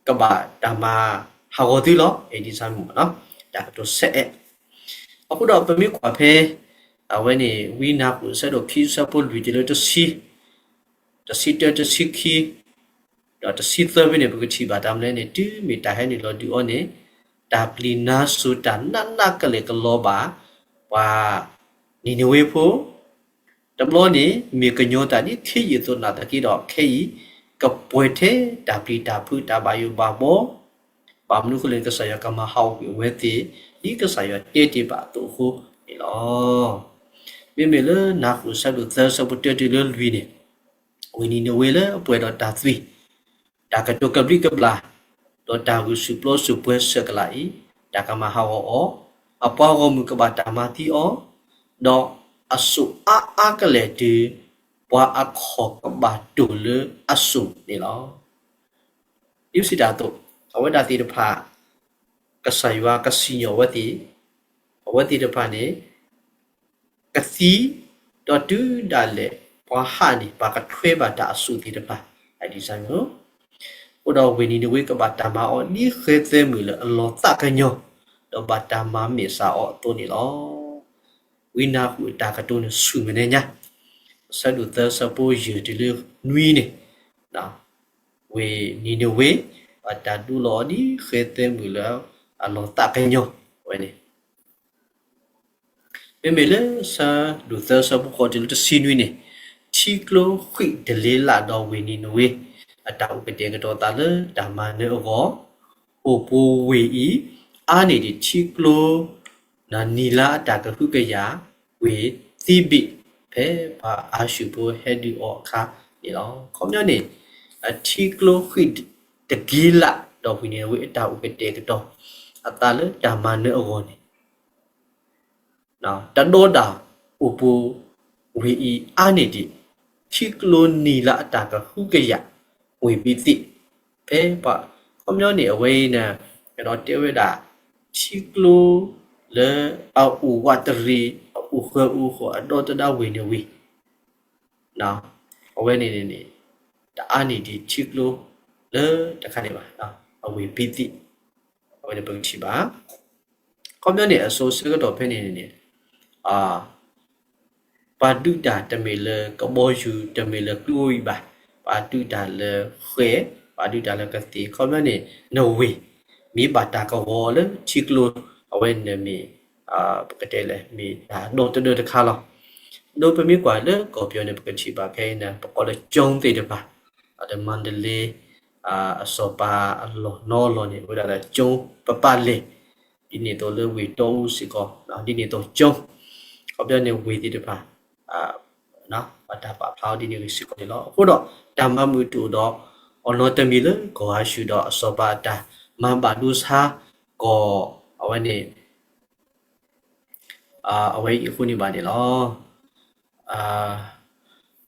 ကဘၣ်တၢ်မၤဟးဂီၤသုလီၤ. အဒ်ဆၢမ့ၢ်နီၤ တၢ်ကတိၤဆဲးအဲး. အဃိဒီးပမ့ၢ်ကွၢ်ဖဲ အဝဲန့ၣ် ဝံနၤဃုာ်အဆၢဒိၣ်ခံအဆၢဖိလွံၢ်တုၤလၢတဆံ, တဆံတၢ တဆံခံ ဒီးတဆံသၢဖဲန့ၣ် ပကထံၣ်ဘၣ်တၢ်မနုၤလဲၣ်န့ၣ် တုၤမ့ၢ်တၢ်ဟဲနုာ်လီၤဒုးအီၤန့ၣ် တၢ်ပျံၤနါစိၤတၢ်နးနးကလဲာ်ကလီၤဘၣ် ပှၤ နံၤနဝ့ဖိ တဘျီန့ၣ် မ့ၢ်ကညီသးဒ်ခဲအံၤအသိးနာ်သက့ဒီး ခဲအံၤ ကပှဲၤထဲတၢ်ပျံၤတၢ်ဖုးတၢ်ဘၣ်ယိၣ်ဘၣ်ဘီ, ဘၣ်မနုၤအဃိလဲၣ်န့ၣ် ကစၢ်ယွၤကမၤဟးဂီၤကွံာ်အဝဲသ့ၣ် ဒ်ကစၢ်ယွၤတဲတ့ၢ်ဘၣ်အသိးအဃိန့ၣ်လီၤ. မ့မ့ၢ်လၢနၤဃုာ်အဆၢဒိၣ်သၢအဆၢဖိတၢတုၤလၢလွံၢ်န့ၣ် ဝ့ၢ်နံၤနဝ့လၢအပှဲၤဒီးတၢ်သွံၣ် တၢ်ကတိၤကဘျံးကဘျၣ် ဒီးတၢ်ဂုာ်ဆူၣ်ပျိဆူၣ်ပှဲၤဆၢကလးအံၤ တၢ်ကမၤဟးဂီၤအီၤ, အပှၤဂီၢ်မုၢ်ကဘၣ်တၢ်မၤသံအီၤ, ဒီးအစိၣ်အါအါကလဲာ်တုၤ ပှၤအခီၣ်ကဘၣ်တိၢ်လၢအစိၣ်န့ၣ်လီၤ. ဒ်ပစံးတၢ်အသိး အဝဲဒၣ်သ့ၣ်တဖၣ် ကစၢ်ယွၤကစံၣ်ညီၣ်အဝဲသ့ၣ်, အဝဲသ့ၣ်တဖၣ်န့ၣ် ကသံ, ဒီးတုၤဒၣ်လဲာ်ပှၤဟးန့ၣ် ပှၤကထွဲဘၣ်တၢ်အစိၣ်သ့ၣ်တဖၣ် အဒ်ဆၢမ့ၢ် အဃိဒီးဝ့ၢ်နံၤနဝ့ကဘၣ်တၢ်မၤအီၤဒ်ဃဲသဲမုၢ်လၢအလီၤသးကညီၤ, ဒီးဘၣ်တၢ်မၤမဲာ်ဆှးအီၤအသိးန့ၣ်လီၤ. ဝံနၤဃုာ်အတၢ်ကတိၤန့ၣ်ဆူၣ်မဲာ်ညါ, အဆၢဒိၣ်သၢအဆၢဖိယဲၢ်တုၤလၢနွံန့ၣ် ဝ့ၢ်နံၤနဝ့ ဘၣ်တၢ်ဒိလီၤအီၤဒ်ဃဲသဲမုၢ်လၢအလီၤသးကညီၤဝဲန့ၣ် မ့မ့ၢ်လၢဆၢဒိၣ်သၢဆၢဖိဃိးတုၤလၢတဆံနွံန့ၣ်, ထံကျိဃံၣ်တလ့လးဒီးဝ့ၢ်နံၤနဝ့ အတၢ်အိၣ်ကတဲာ်ကတီၤသးလၢတၢ်မၤနၢၤအဂီၢ်, အိၣ်ပူၤဝ့ၢ်အံၤ အါန့ၢ်ဒံးထံကျိ နံၤလါအတၢ်ကဟုကယာ် ဝ့ၢ်သံဘ့ၣ် ဖဲပှၤအၤၡူၢ်ဖိဟဲဒုးအီၤအခါန့ၣ်လီၤ. ခီပညီန့ၣ် ထံကျိဃံၣ်တက့လး ဒီးဝ့ၢ်နံၤနဝ့အတၢ်အိၣ်ကတဲာ်ကတီၤ အသးလၢတၢ်မၤနၢၤအဂီၢ်န့ၣ် တၢ်ဒီတၢ်အိၣ်ပူၤဝ့ၢ်အံၤအါန့ၢ်ဒံး ထံကျိနံၤလၢအတၢ်ကဟုကယာ် ဝ့ၢ်ဘံသ့ၣ်, ဖဲပှၤ ခီပညီန့ၣ် အဝဲအံၤန့ၣ် ကဒီးတဲဝဲဒၣ် ထံကျိလၢအအိၣ်ဝးတရံး အအိၣ်ဃၢၤအိၣ်ဃီၤ အဒီသဒၢဝ့ၢ်န့ၣ်ဝံၤ အဝဲန့ၣ်န့ၣ် တအါန့ၢ်ဒံးထံကျိလၢတခါန့ၣ်ဘၣ်, အဝ့ၢ်ဘံသ့ၣ်, အဝဲန့ၣ်ပကထံၣ်ဘၣ်. ခီပညီန့ၣ် အစိၤဆၢကတီၢ်ဖဲန့ၣ်န့ၣ် ပှၤဒုးတၢ်တမ့ၢ်လၢကဘီယူၤ တမ့ၢ်လၢကျိအံၤဘၣ်, ပှၤဒုးတၢ်လၢဃဲၣ်, ပှၤဒုးတၢ်လၢကသ့ၣ်, ခီပညီန့ၣ် နဝ့ၢ် မ့ၢ်ဘၣ်တၢ်ကဝီၤလၢထံကျိ, အဝဲန့ၣ်မ့ၢ် ပကတဲလဲၣ် မ့ၢ်တၢ်ဒီသဒၢတခါလီၤ. ဒီးပမ့ၢ်ကွၢ်လၢကီၢ်ပယီၤန့ၣ် ပကထံၣ်ဘၣ်ခဲအံၤန့ၣ် ပကိးလၢကၠိသ့ၣ်တဖၣ်, ဒီးမၤတလ့ အစီၤပၤအလီၢ်နီလီၢ်န့ၣ် အိၣ်ဝဲဒၣ်လၢကၠိပပာ်လဲၣ်, ဒ်န့ၣ်အသိးလၢဝ့ၢ်တီအူစ့ၢ်ကီး ဒ်န့ၣ်အသိးကၠိ, ခီပညီန့ၣ်ဝ့ၢ်သ့ၣ်တဖၣ် ပတၢ်ပာ်ဖျါအီၤဒ်န့ၣ်ဂ့ၤစ့ၢ်ကီးန့ၣ်လီၤ. အဃိဒီး တၢ်မၤမုာ်တအိၣ်ဒီး အီၣ်နီတမံၤလၢကီၢ်အၤၡူၢ်ဒီးအစီၤပၤအတၢ်မၤဘၣ်ဒိဆါကီၢ် အဝဲန့ၣ် အဝဲအံၤအဃိန့ၣ်ဘၣ်န့ၣ်လီၤ.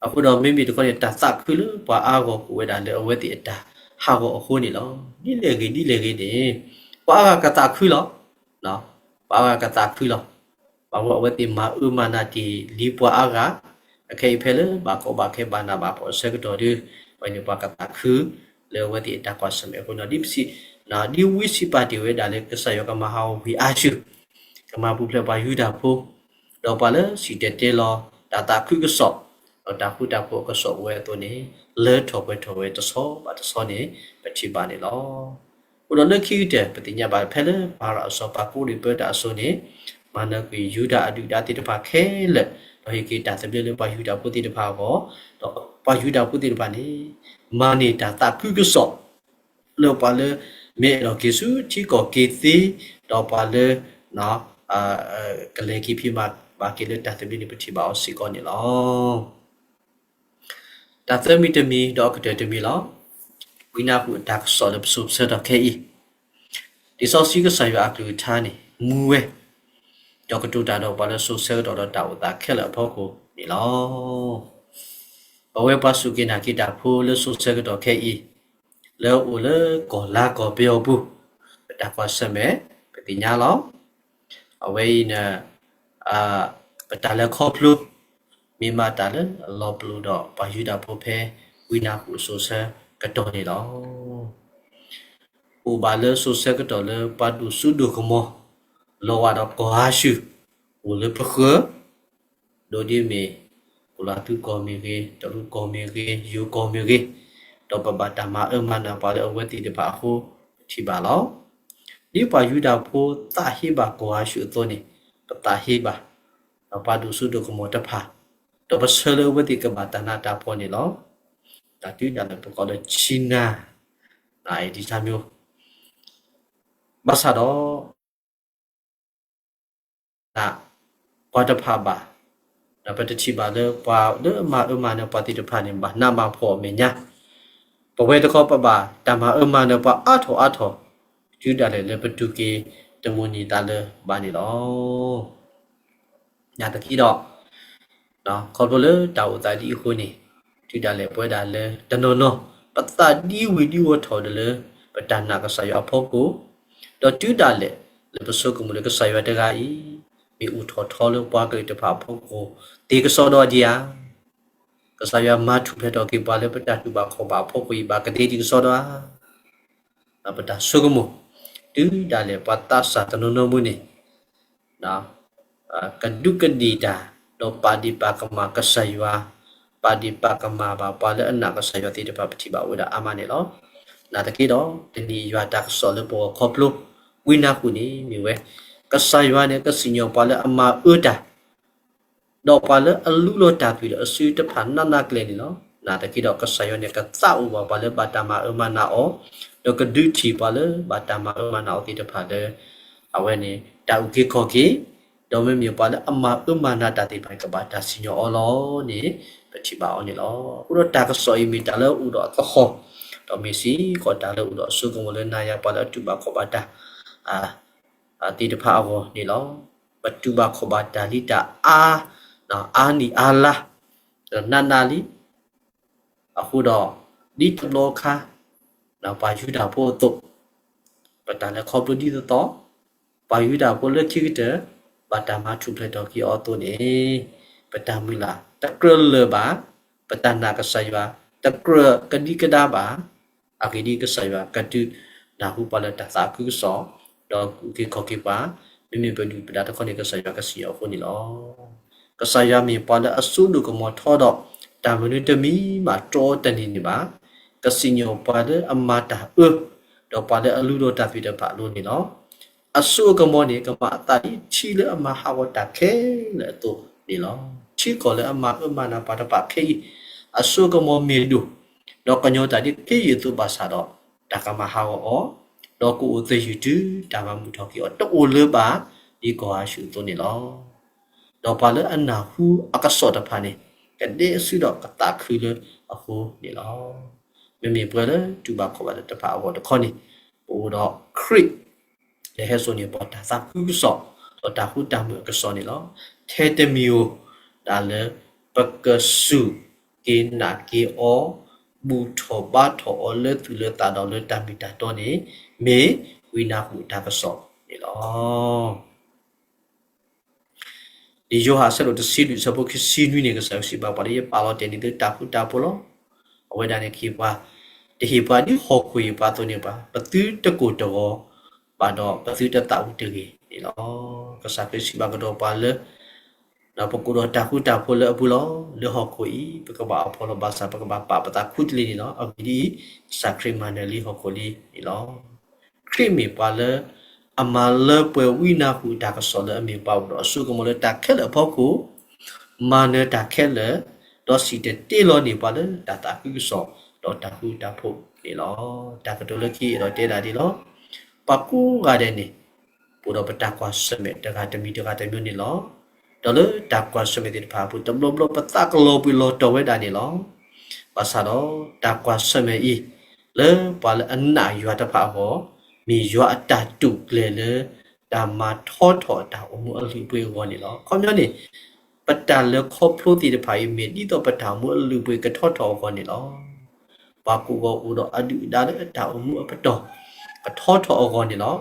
အဃိဒီးမ့မ့ၢ်တခီန့ၣ် တၢ်သးခုလၢပှၤအါဂၤကအိၣ်ဝဲဒၣ်လၢအဝဲသ့ၣ်အတၢ်ဟးဂီၤအဃိန့ၣ်လီၤ. ဒ်လဲၣ်ဂ့ၤဒ်လဲၣ်ဂ့ၤန့ၣ် ပှၤအါဂၤကသးခုလီၤ. ပှၤအါဂၤကသးခုလီၤ. ဘၣ်ဃိအဝဲသ့ၣ်မၤအၢမၤနးတ့ၢ်လံပှၤအါဂၤ, အခဲအံၤဖဲလၢဘၣ်ကီဘၣ်ခဲဘၣ်နးဘၣ်ဖှီၣ်အဆၢကတီၢ်ဒီး အဝဲန့ၣ်ပှၤကသးခု လၢအဝဲသ့ၣ်အတၢ်ကွၢ်ဆၢၣ်မဲာ်အဃိန့ၣ်လီၤ. ဒ်ပစံး ဒ်ဝံစံးပာ်တ့ၢ်ဝဲဒၣ်လၢကစၢ်ယွၤကမၤဟးဂီၤဝ့ၢ်အၤၡူၢ်, ကမၤပူၤဖျဲးပှၤယူဒၤဖိ, ဒီးပှၤလၢစံၣ်တဲၤတဲလီၤတၢ်သးခုကစီၣ်, ဒီးတၢ်ဃူတၢ်ဖိးအကစီၣ်ဝဲအသိးန့ၣ် လၢထီၣ်ပှဲၤထီၣ်ဝဲတဆီဘၣ်တဆီန့ၣ် ပထံၣ်ဘၣ်န့ၣ်လီၤ. အဃိဒီးလၢခံကတၢၢ် ပသ့ၣ်ညါဘၣ်ဖဲလၢပၤရၤအစီၤပၤကိးဒံးပၢတၢ်အစိၤန့ၣ် မၤနၢၤကွံာ်ယူဒၤအဒုၣ်ဒါသ့ၣ်တဖၣ်ခဲလၢာ်, ဒီးဟ့ၣ်က့ၤတၢ်သဘျ့လၢပှၤယူဒၤဖိသ့ၣ်တဖၣ်အဂီၢ်, ဒီးပှၤယူဒၤဖိသ့ၣ်တဖၣ်န့ၣ် မၤန့ၢ်တၢ်သးခုကစီၣ် လၢပှၤလၢမ့ၢ်အဲၣ်ဒိးက့ၤဆူထံကီၢ်က့ၤသ့, ဒီးပှၤလၢ ကလဲၤက့ၤဖံးမၤဘၣ်က့ၤလၢတၢ်သဘျ့န့ၣ် ပထံၣ်ဘၣ်အီၤစ့ၢ်ကီးန့ၣ်လီၤ. တၢ်သၢမံၤတမံၤ ဒီးအကတၢၢ်တမံၤလီၤ. ဝံနၢ်ဟူအတၢ်ကစီၣ်လၢပစိၤဆၢကတီၢ်ခဲအံၤ, လံာ်စီဆှံကစၢ်ယွၤအကလုၢ်ကထါန့ၣ် မူဝဲ, ဒီးကတိၤတၢ်ဒီးပှၤလၢစိၤဆၢကတီၢ်ဒီးတၢ်အိၣ်သးခဲလၢာ်အဖီခိၣ်န့ၣ်လီၤ. ပဝဲပှၤစူၢ်က့ၤနာ်က့ၤတၢ်ဖိလၢစိၤဆၢကတီၢ်ခဲအံၤ, လၢအအိၣ်လၢကီၢ်လါကီၢ်ပယီၤပူၤ, ပတၢ်ကွၢ်ဆၢၣ်မဲာ် ပသ့ၣ်ညါလီၤ. အဝဲအံၤန့ၣ် ပတၢ်လဲၤခီဖျိ မ့ၢ်မးတၢ်လၢအလီၤပလိာ်ဒီးပှၤယူဒၤဖိဖဲ ဝံနၢ်ဟူအစိၤဆၢကတီၢ်န့ၣ်လီၤ. အိၣ်ဘၣ်လၢစိၤဆၢကတီၢ်လၢပှၤဒိၣ်စိဒိၣ်ကမီၤ လီၤဂာ်ဒီးကီၢ်အၤၡူၢ် အိၣ်လၢပဃၢၤ, ဒိးဒ်မ့ၢ် ကီၢ်လၤသူကီၢ်မ့ၢ်ဂ့ၤ, တရူးကီၢ်မ့ၢ်ဂ့ၤ, ယိၤကီၢ်မ့ၢ်ဂ့ၤ, ဒီးပဘၣ်တၢ်မၤအၢမၤနးပှၤလၢအဝဲသ့ၣ်တဖၣ်အဃိ ပထံၣ်ဘၣ်လီၤ. ဒ်ပှၤယူဒၤဖိသးဟ့ဘၣ်ကီၢ်အၤၡူၢ်အသိးန့ၣ် ပသးဟ့ဘၣ် ဒီးပှၤဒိၣ်စိဒိၣ်ကမီၤတဖၣ်, ဒီးပဆၢလၢအဝဲသ့ၣ်ကဘၣ်တၢ်နးတၢ်ဖှီၣ်န့ၣ်လီၤ. တၢ်တုၤဒၣ်လဲာ်ပကိးလၢဆံနါ နအံၤဒ်ဆါမၠိ ဘၣ်ဆၣ်ဒီး ပှၤတဖၣ်ဘၣ်, ဒီးပတထံၣ်ဘၣ်လၢပှၤလၢအမၤအၢမၤနးပှၤသ့ၣ်တဖၣ်န့ၣ် ဘၣ်နးဘၣ်ဖှီၣ်အမဲာ်ညါ, ပဝဲတခီပဘၣ်တၢ်မၤအၢမၤနးပှၤအါထီၣ်အါထီၣ်, တုၤဒၣ်လဲာ်လၢပတူၢ်က့ၤတမုၢ်နံၤသးလၢၤဘၣ်န့ၣ်လီၤ. နာ်သက့ဒီး ခီဖျိလၢတၢ်အိၣ်သးဒ်အဃိန့ၣ် တုၤဒၣ်လဲာ်ပဝဲဒၣ်လၢတနီၤနီၤ ပသးဒံဝ့ၤဒံဝီၤထီၣ်ဒီးလၢ ပတၢ်နာ်ကစၢ်ယွၤအဖီခိၣ်, ဒီးတုၤဒၣ်လဲာ်လၢပဆိကမိၣ်လၢကစၢ်ယွၤတဂၤအံၤ မ့ၢ်အိၣ်ထီၣ်ထီလၢပှၤကလုာ်တဖၣ်အဖီခိၣ် သ့ကစီဒီဧါ, ကစၢ်ယွၤမၤထူၣ်ဖျဲးထီၣ်က့ၤပှၤလၢပတၢ်တူၢ်ဘၣ်ခီၣ်ဘၣ်အဖီခိၣ်အံၤ ဘၣ်ကသ့ဒံးကစီဒီဧါ, ပတၢ်ဆိကမိၣ် တုၤဒၣ်လဲာ်ပှၤသးစၢ်တနီၤနီၤမူန့ၣ် ကဒူးကဒ့ၣ်တၢ် ဒီးပာ်ဒ့ၣ်ပာ်ကမၣ်ကစၢ်ယွၤ, ပာ်ဒ့ၣ်ပာ်ကမၣ်ဘၣ်ပှၤလၢအနာ်ကစၢ်ယွၤသ့ၣ်တဖၣ် ပထံၣ်ဘၣ်ဝဲဒၣ်အါမးန့ၣ်လီၤ. နာ်သက့ဒီး တနံၤယွၤတၢ်ကစီၣ်လၢပဂီၢ်ခီဖျိ ဝံနၢ်ဟူန့ၣ်မ့ၢ်ဝဲ ကစၢ်ယွၤန့ၣ်ကစံၣ်ညီၣ်ပှၤလၢအမၤအၢတၢ် ဒီးပှၤလၢအလူလီၤတၢ်ပျံၤဒီးအစုတဖၣ်နးနးကျဲန့ၣ်လီၤ. နာ်သက့ဒီး ကစၢ်ယွၤန့ၣ်ကသးအိၣ်ဘၣ်ပှၤလၢဘၣ်တၢ်မၤအၢမၤနးအီၤ, ဒီးကဒုးထံၣ်ပှၤလၢဘၣ်တၢ်မၤအၢမၤနးအီၤသ့ၣ်တဖၣ်လၢ အဝဲန့ၣ် တၢ်အုၣ်က့ၤခီၣ်က့ၤ, ဒီးမ့မ့ၢ်ပှၤလၢအမၤအၢမၤနးတၢ်သ့ၣ်တဖၣ်န့ၣ် ကဘၣ်တၢ်စံၣ်ညီၣ်အီၤလီၤန့ၣ် ပထံၣ်ဘၣ်အီၤန့ၣ်လီၤ. အဃိဒီးတၢ်ကစီၣ်အံၤမ့ၢ်တၢ်လၢအအိၣ်ဒီးအသဟီၣ်, ဒီးမ့ၢ်စ့ၢ်ကီးတၢ်လၢအအိၣ်ဒီးအစိကမီၤလၢနၤယၤပှၤလၢအတူၢ်ဘၣ်ခီၣ်ဘၣ်တၢ် သ့ၣ်တဖၣ်အဂီၢ်န့ၣ်လီၤ. ပတူၢ်ဘၣ်ခီၣ်ဘၣ်တၢ်လံတၢ်အါ, အါနံၣ်အါလါ, ဒီးနးနးလံ. အဃိဒီး ဒ်တဘျီခါ ပှၤယူဒၤဖိအသိး, ပတၢ်လဲၤခီဖျိဒ်သိးသိး, ပှၤယူဒၤဖိလၢခံကတၢၢ် ဘၣ်တၢ်မၤထူၣ်ဖျဲးထီၣ်က့ၤအီၤအသိးန့ၣ်, ပတၢ်မုၢ်လၢ်တကြၢးလၢာ်ဘၣ်, ပတၢ်နာ်ကစၢ်ယွၤတကြၢးကဒံကဒါဘၣ်. အဂ့ၢ်ဒ်အံၤ, ကစၢ်ယွၤကဒုးနၢ်ဟူပှၤလၢတၢ်သးခုကစီၣ်, ဒီးကူၣ်က့ၤခီၣ်က့ၤပှၤ, မ့မ့ၢ်ပဒုၣ်ပဒါတခီန့ၣ် ကစၢ်ယွၤကစံၣ်ညီၣ်အဃိန့ၣ်လီၤ. ကစၢ်ယွၤမ့ၢ်ပှၤလၢအစိဒိၣ်ကမီၤထီဒီး တၢ်မနုၤတမံၤမးတြီအီၤတန့ၢ်န့ၣ်ဘၣ်. ကစံၣ်ညီၣ်ပှၤလၢအမၤတၢ်အၢ, ဒီးပှၤလၢအလူၤဒီးတၢ်သ့ၣ်တဖၣ်အလိၤန့ၣ်လီၤ. အစိအကမီၤန့ၣ် ကမၤအသးဒ်ထံလၢအမၤဟးဂီၤတၢ်ခဲလၢာ်အသိးန့ၣ်လီၤ. ထံကီၢ်လၢအမၤအၢမၤနးပှၤတဖၣ်ခဲအံၤ, အစိအကမီၤမ့ၢ်ဒိၣ်, ဒီးကညီတၢ်ဒ်ခ့ယုၢ်အသိးဘၣ်ဆၣ်ဒီး, တၢ်ကမၤဟးဂီၤအီၤ, ဒီးကအိၣ်သယုၢ်တုၤတၢ်မၤမုာ်ထီၣ်က့ၤအီၤ တအိၣ်လၢၤဘၣ်, ဒ်ကီၢ်အၤၡူၢ်အသိးန့ၣ်လီၤ. ဒီးပှၤလၢအနၢ်ဟူအကစီၣ်တဖၣ်န့ၣ် ကဒဲစုဒီးကသးခုလၢအဃိန့ၣ်လီၤ. မ့မ့ၢ်ပှၤလၢတူၢ်ဘၣ်ခီၣ်ဘၣ်တၢ်တဖၣ်အဂီၢ်တခီန့ၣ်, ပအိၣ်ဒီးခရံာ် လၢဟဲစိာ်န့ၢ်ပှၤတၢ်သးခုကစီၣ်, ဒီးတၢ်ဃူတၢ်မုာ်အကစီၣ်န့ၣ်လီၤ. ထဲတမံၤဧိၤ, တၢ်လၢပကစူၢ်က့ၤနာ်က့ၤအီၤ, ဘူၣ်ထီၣ်ဘါထီၣ်အီၤလၢသူၣ်လၢသးဒီးလၢတၢ်မ့ၢ်တၢ်တီန့ၣ်, မ့ၢ်ဝံနၢ်ဟူတၢ်ကစီၣ်န့ၣ်လီၤ. လံာ်ယိၤဟၣ်အဆၢဒိၣ်တဆံလွံၢ်အဆၢဖိခံဆံနွံန့ၣ် ကစၢ်ယွၤစံးဘၣ်ပှၤလၢ ယပာ်လီၤတဲာ်န့ၢ်သုတၢ်ဃူတၢ်ဖိးလီၤ. အဝဲဒၣ်န့ၣ်ကဟ့ၣ်ပှၤ, တဟ့ၣ်ပှၤဒ်ဟီၣ်ခိၣ်ဟ့ၣ်ပှၤအသိးန့ၣ်ဘၣ်, ပသုတကိၢ်တဂီၤဘၣ်ဒီး ပသုတသးဝံၣ်တဂ့ၤန့ၣ်လီၤ. ကစၢ်ခရံာ်စံးဘၣ်ကဒီးပှၤလၢ ဒီးပကအိၣ်ဒီးတၢ်ဃူတၢ်ဖိးလၢအပူၤလီၤ. လၢဟီၣ်ခိၣ်အံၤ ပကဘၣ်အိၣ်ဖှိၣ်လီၤဘၣ်ဆၣ် ပကဘၣ်ပာ်ပသးခူတလ့ၢ်န့ၣ်လီၤ. အဂ့ၢ်ဒ်အံၤ, ကစၢ်ခရံာ်မၤနၢၤလံဟီၣ်ခိၣ်လံန့ၣ်လီၤ. ခရံာ်မ့ၢ်ပှၤလၢ အမၤလၢပှဲၤဝံနၢ်ဟူတၢ်ကစီၣ်လၢအမ့ၢ်ပှၤအိၣ်ဒီးအစိကမီၤလၢတၢ်ခဲလၢာ်အဖီခိၣ်, မၤနၢၤတၢ်ခဲလၢာ်, ဒီးစံၣ်တဲၤတဲလီၤန့ၢ်ပှၤလၢတၢ်သးခုကစီၣ်ဒီးတၢ်ဃူတၢ်ဖိးန့ၣ်လီၤ. တၢ်ကတိၤလၢခံအဲၣ်ဒိးတဲဒၣ်ဒ်လီၤ. ပှၤကိးဂၤဒဲးန့ၣ် ပအိၣ်ဒီးပတၢ်ကွၢ်ဆၢၣ်မဲာ်တဂၤတမံၤတဂၤတမံၤန့ၣ်လီၤ. ဒီးလၢတၢ်ကွၢ်ဆၢၣ်မဲာ်သ့ၣ်တဖၣ်အပူၤ တဘျီဘျီပသးကလီၤပှံၤလီၤတီၤဝဲဒၣ်န့ၣ်လီၤ. ဘၣ်ဆၣ်ဒီး တၢ်ကွၢ်ဆၢၣ်မဲာ်အံၤ လၢပှၤလၢအနာ်ယွၤတဖၣ်အဂီၢ်, မ့ၢ်ယွၤအတၢ်တိာ်ကျဲၤလၢ တၢ်မၤထီထီၣ်တၢ်အိၣ်မူအလုၢ်အပှ့ၤအဂီၢ်န့ၣ်လီၤ. ခီပညီန့ၣ် ပတၢ်လဲၤခီဖျိသ့ၣ်တဖၣ်အံၤ မ့ၢ်ဒ်သိးပတၢ်အိၣ်မူအလုၢ်အပှ့ၤကထီထီၣ်အဂီၢ်န့ၣ်လီၤ. ပှၤကိးဂၤအိၣ်ဒီးအဒုၣ်အဒါလၢတၢ်အိၣ်မူအပတီၢ် ကထီထီၣ်အဂီၢ်န့ၣ်လီၤ.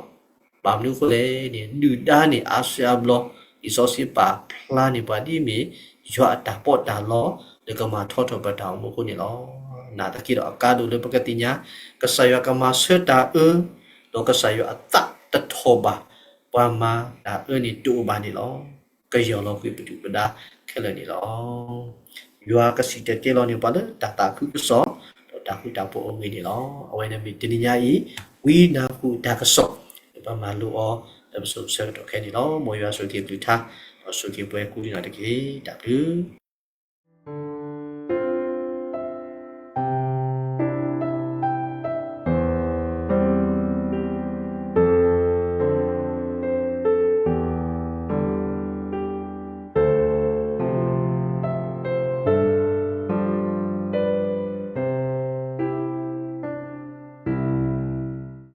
ဘၣ်မနုၤအဃိလဲၣ်န့ၣ် ဒုၣ်ဒါန့ၣ် အါစုအါဘျီ လံာ်စီဆှံပာ်ဖျါန့ၢ်ပှၤဒ်အမ့ၢ် ယွၤအတၢ်ပီးတၢ်လီ လၢကမၤထီထီၣ်ပတၢ်အိၣ်မူအဃိန့ၣ်လီၤ. နာ်သက့ဒီးအကါဒိၣ်လၢပကသ့ၣ်ညါ ကစၢ်ယွၤကမၤဆၢတၢ်အၢ, ဒီးကစၢ်ယွၤအသးတထီၣ်ဘၣ် ပှၤမၤတၢ်အၢန့ၣ်တအိၣ်ဘၣ်န့ၣ်လီၤ. ကယီၢ်လီၤကွံာ်ပဒုၣ်ပဒါခဲလၢာ်န့ၣ်လီၤ. ယွၤကစံၣ်တဲၤတဲလီၤန့ၢ်ပှၤလၢတၢ်သးခုကစီၣ် ဒီးတၢ်ဃူတၢ်ဖိးအဂ့ၢ်န့ၣ်လီၤ. အဝဲန့ၣ်မ့ၢ်တနံၤညါအံၤ ဝံနၢ်ဟူတၢ်ကစီၣ် လၢပမၤလိအီၤ လၢပစိၤပဆၢကတီၢ်ခဲအံၤန့ၣ်လီၤ. မ်ယွၤဆိၣ်ဂ့ၤက့ၤအကလုၢ်ကထါ ဒီးဆိၣ်ဂ့ၤက့ၤပှၤကိးဂၤဒဲးတက့ၢ်. တၢ်ဘျုး